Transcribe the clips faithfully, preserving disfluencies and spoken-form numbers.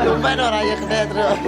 Tumben ora ya kena terus.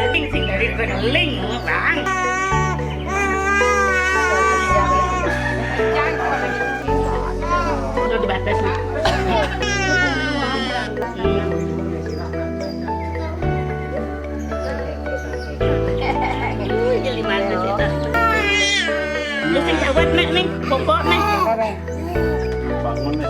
Ling sing dari Bengling, Bang. Udah dibatasi. Jadi mana sih, Teh? Lu sing jawab, Nek, nih, pokok, nih. Bangun, nih.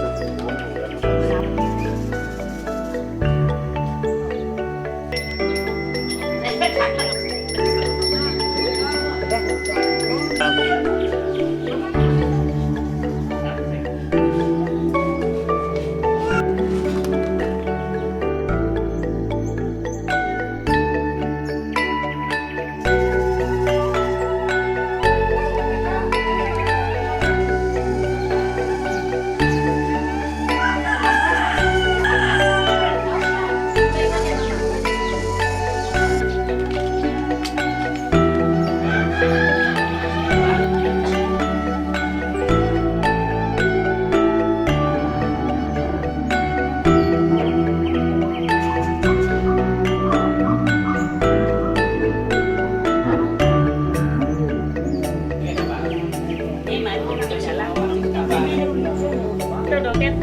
Tuh, dompet.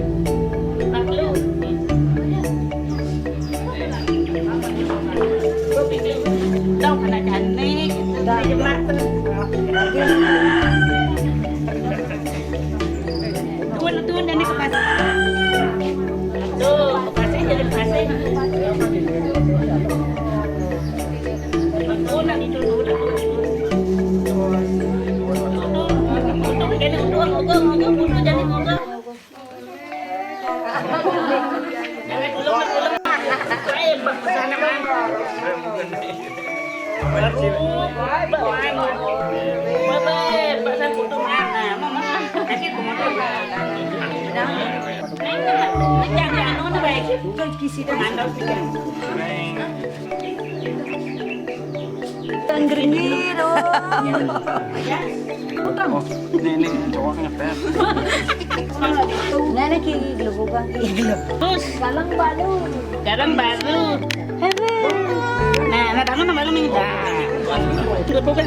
Empat puluh. Tuh, anak cantik. Tuh, jemak tuh. Tuh, tuh, dan di kepala. Tuh, kepala jadi kepala. Tuh, nah, itu tuh, tuh, tuh. Tuh, tuh, tuh, tuh, jadi tuh, tuh, tuh, tuh, jadi tuh. Kan geringi dong. Oh, ini, ini cowok ngetes. Nggak ada ki gelembung. Terus. Galang baru. Galang baru. Hebe. Nah, nah, tangan baru minta. Gelembung.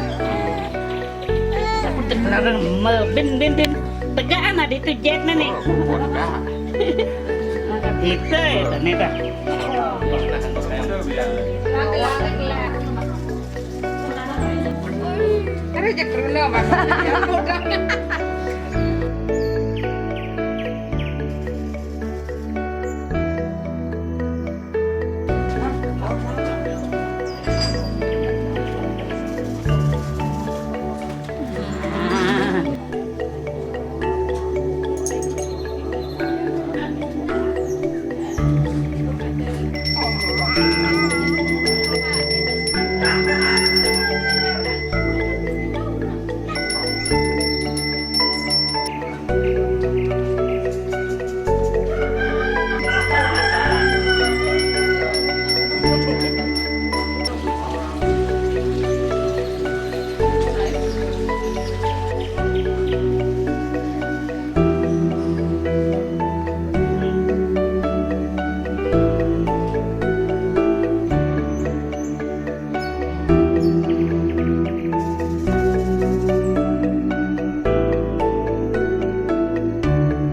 Aku terlarang, bin, bin, bin. Tegaan ada itu jet nih. Itu, itu, nih, dah. Ada aja keruna, Mas.